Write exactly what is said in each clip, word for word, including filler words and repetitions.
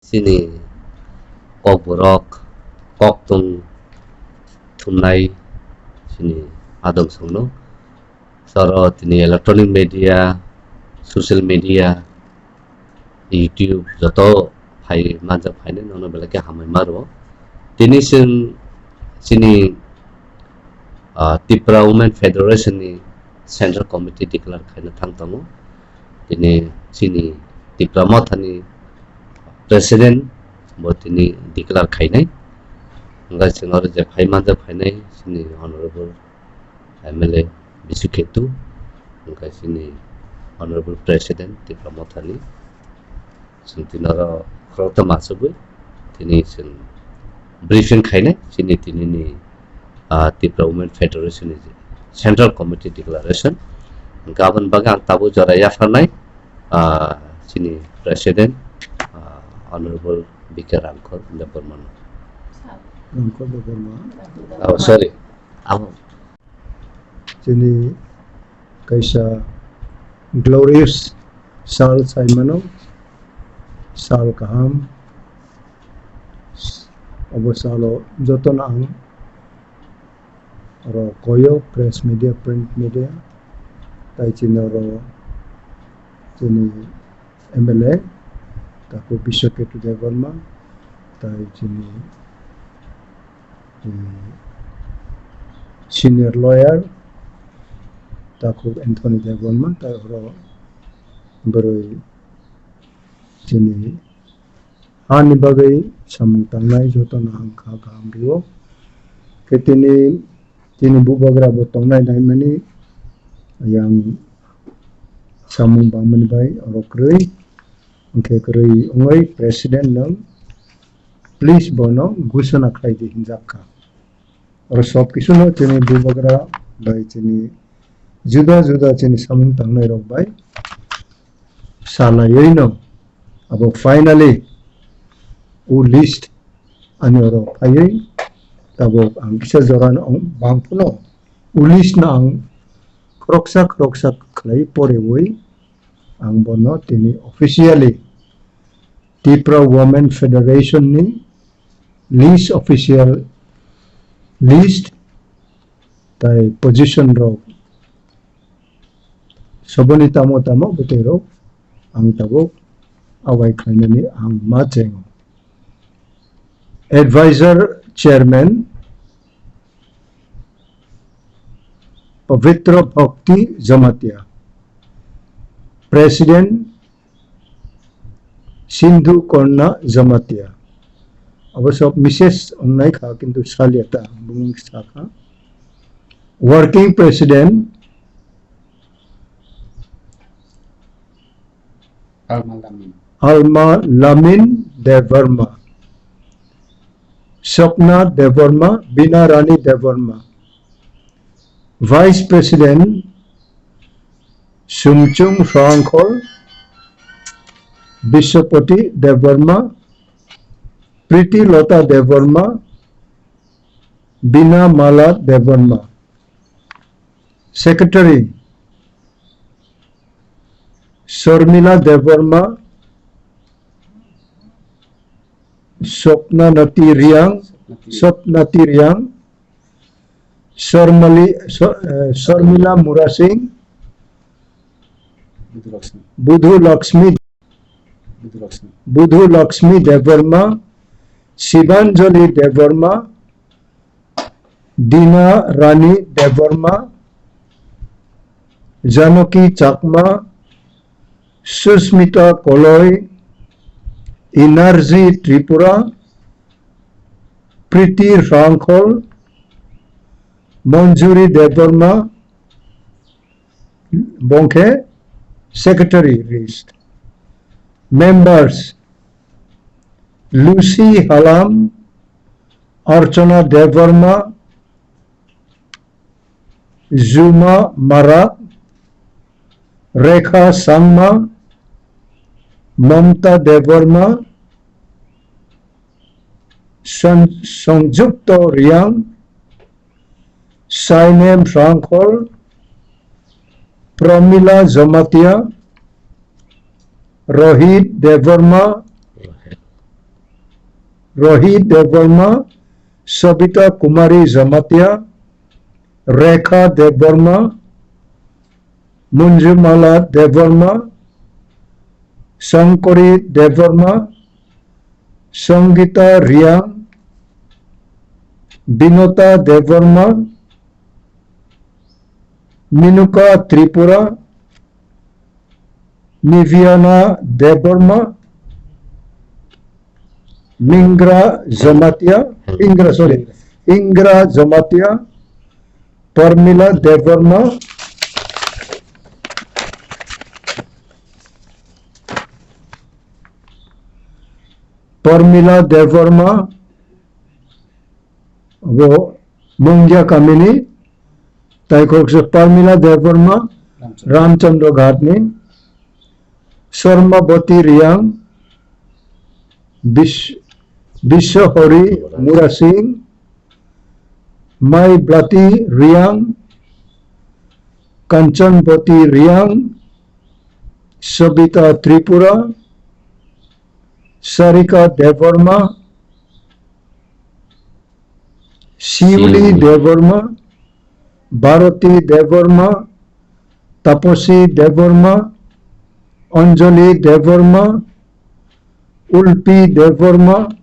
Chini kokborok, koktwng thumnai chini adong songno. Soro tini electronic media, social media, YouTube joto phai manjak phainai nono belai khe hamai ma rwo. Tini chwng chini, ah, Tipra Women Federation ni Central Committee declare khaina thang tongo. Tini chini Tipra Motha ni President bo tini declare khainai. Hwnkhe chwng oro je phai manjak phainai chini Honorable M L A Bisu Ketu, hwnkhe chini Honorable President Tipra Motha ni. Chwng tini oro khoroktham achugwi tini chwng briefing khainai chini tinini, ah, Tipra Women Federation ni Central Committee declaration. Hwnkhe aboni bagwi ang tabuk jora yapharnai, ah, chini President, ah, Honorable B K Rangkhol Debbarma no. Rangkhol Debbarma. Oh, sorry. Abo. Chini kaisa glorious sal sai mano, sal kaham. Obo salo jotono ang oro koyo, press media, print media, tai chini oro chini M L A, takhuk Biswa Ketu Debbarma, tai chini, eh, senior lawyer, takhuk Anthony Debbarma, tai oro bwrwi chini hani bagwi samung tangnai jotono ang kha kaham rio. Khe tini, tini bubagra bo tongnai naimani yang samung bangmani bai oro kwrwi. Hwnkhe kwrwi wngwi president nwng please bono gusana khlai di hinjak kha. Oro sob kisuno chini bubagra bai chini juda juda chini samung tangnai rok bai salaiwi no abo finally o list ani oro phaiwi tabuk ang kisa jora no bang phano o list no ang khoroksa khoroksa khlai porewi ang bono tini officially Tipra Women Federation ni list, official list tai position rok soboni tamo tamo bwtwi rok ang tabuk awai khlainani ang ma chengo. Advisor Chairman Pavitra Bhakti Jamatia, President Sindhu Korna Jamatia. Abo sob misses wngnai kha, kintu salia ta, bumung sa kha. Working President Alma Lamin. Alma Lamin Debbarma. Swapna Debbarma, Bina Rani Debbarma. Vice President Sumchung Rangkhol, Biswapati Debbarma, Priti Lota Debbarma, Bina Mala Debbarma. Secretary Sharmila Debbarma, Swapna Nati Riang, Swapnati Riang, Sharmali, Sha-, eh, Sharmila Murasing, Budhu Lakshmi. Budhu Lakshmi. Budhu Lakshmi. Budhu Lakshmi Debbarma, Shibanjali Debbarma, Dina Rani Debbarma, Janaki Chakma, Susmita Koloi, Energy Tripura, Priti Rangkhol, Manjuri Debbarma, bongkhe secretary list. Members, Lucy Halam, Archana Debbarma, Juma Marak, Rekha Sangma, Mamta Debbarma, San-, Sanjukta Riang, Sainem Rangkhol, Pramila Jamatia, Rohit Debbarma, Rohit Debbarma, Sabita Kumari Jamatia, Rekha Debbarma, Munjumala Debbarma, Shankari Debbarma, Sangita Riang, Binota Debbarma, Minuka Tripura, Niviana Debbarma, Mingra Jamatia, Ingra, sorry, Ingra Jamatia, Parmila Debbarma, Parmila Debbarma, abo Mungya kamini, taikhoksa Parmila Debbarma, Ramchandra Ghatni, Sarmabati Riang, Bis-, Biswahari Murasing, Maiblati Riang, Kanchanbati Riang, Sabita Tripura, Sarika Debbarma, Sivali Debbarma, Bharati Debbarma, Taposi Debbarma, Anjali Debbarma, Ulpi Debbarma,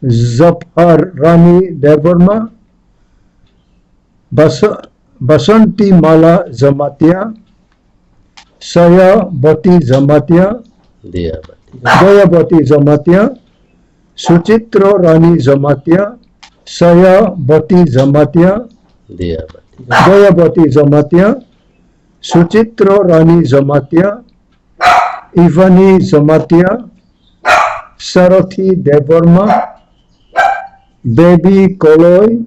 Zaphar Rani Debbarma, Basa-, Basanti Mala Jamatia, Sayabati Jamatia, Dayabati. Dayabati Jamatia, Suchitra Rani Jamatia, Sayabati Jamatia, Dayabati. Dayabati Jamatia, Suchitra Rani Jamatia, Ivani Jamatia, Sarathi Debbarma, Baby Koloi,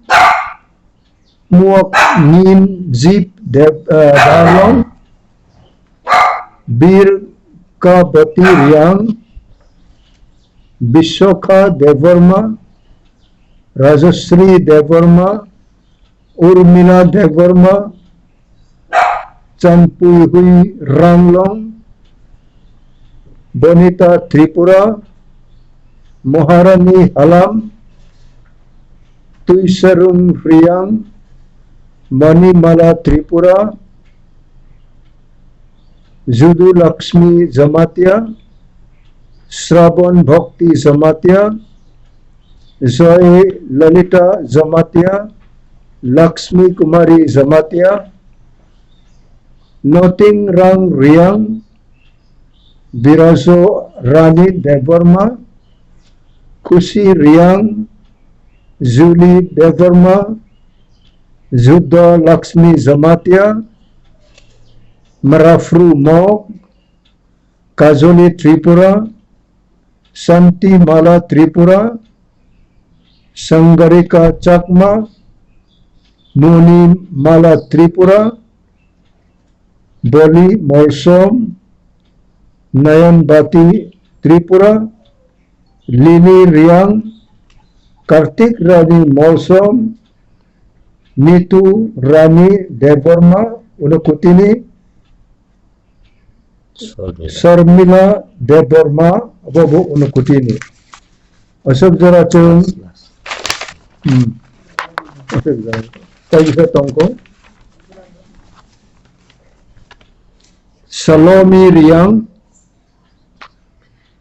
Muak Nim Zip Deb-, eh, Darlong, Bir Kabati Riang, Biswakha Debbarma, Rajasri Debbarma, Urmila Debbarma, Champuihui Ranglong, Bonita Tripura, Maharani Halam, Tuisarung Riang, Manimala Tripura, Judu Lakshmi Jamatia, Sravan Bhakti Jamatia, Joy Lalita Jamatia, Lakshmi Kumari Jamatia, Noting Rang Riang, Birajo Rani Debbarma, Khusi Riang, Julie Debbarma, Judda Lakshmi Jamatia, Marafru Mok, Kajoli Tripura, Santi Mala Tripura, Sangarika Chakma, Moni Mala Tripura, Boli Molsom, Nayanbati Tripura, Lini Riang, Kartik Rani Molsom, Nitu Rani Debbarma, Unakutini, Sarmila. Sarmila Debbarma, abo bo Unakutini. Aswk jora chwng, hmm, aswk jora. Tei khe tongkho. Salomi Riang,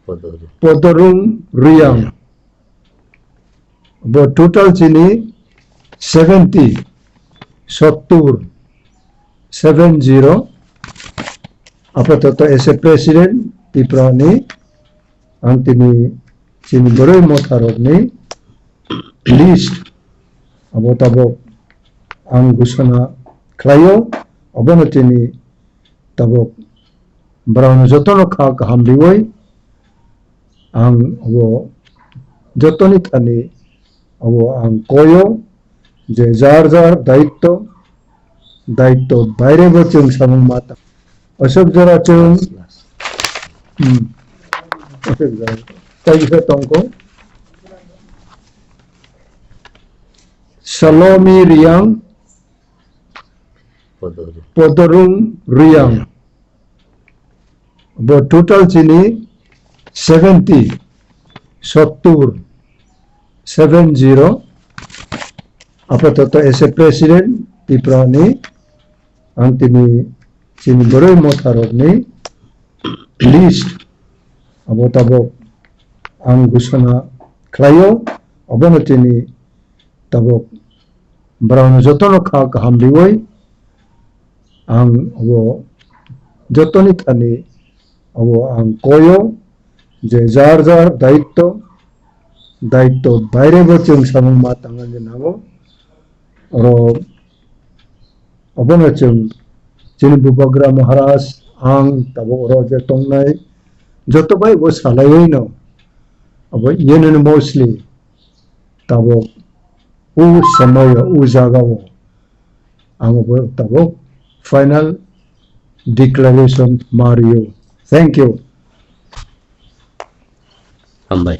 Podorung. Podorung Riang. Bo total chini seventy, sottur, seven zero. Apatoto as a president, Tipra ni, ang tini chini boroi motha rokni list, abo tabok ang gusana khlaio, abono tini tabok borokno jotono kha kaham riwi ang abo jotoni thani abo ang koyo je jar jar daitto, daitto baire bo chwng samung ma ta. Aswk jora chwng, hmm, aswk jora. Tei khe tongkho. Salomi Riang, Podorung. Podorung Riang. Bo total chini seventy, Sottur, seven zero. Apatoto as a president Tripura ni ang tini chini boroi motharok ni list abo tabok ang gusana khlaio, abono tini tabok borokno jotono kha kaham riwi ang abo jotoni thani abo ang koyo je jar jar daitto, daitto bairebo chwng samung ma tangna je nango. Oro obono chwng chini Bubagra Maharaj ang tabok oro je tongnai joto bai bo salaiwi no abo unanimously tabok o somoyo o jagao ang bo tabok final declaration ma rio. Thank you. Hambai.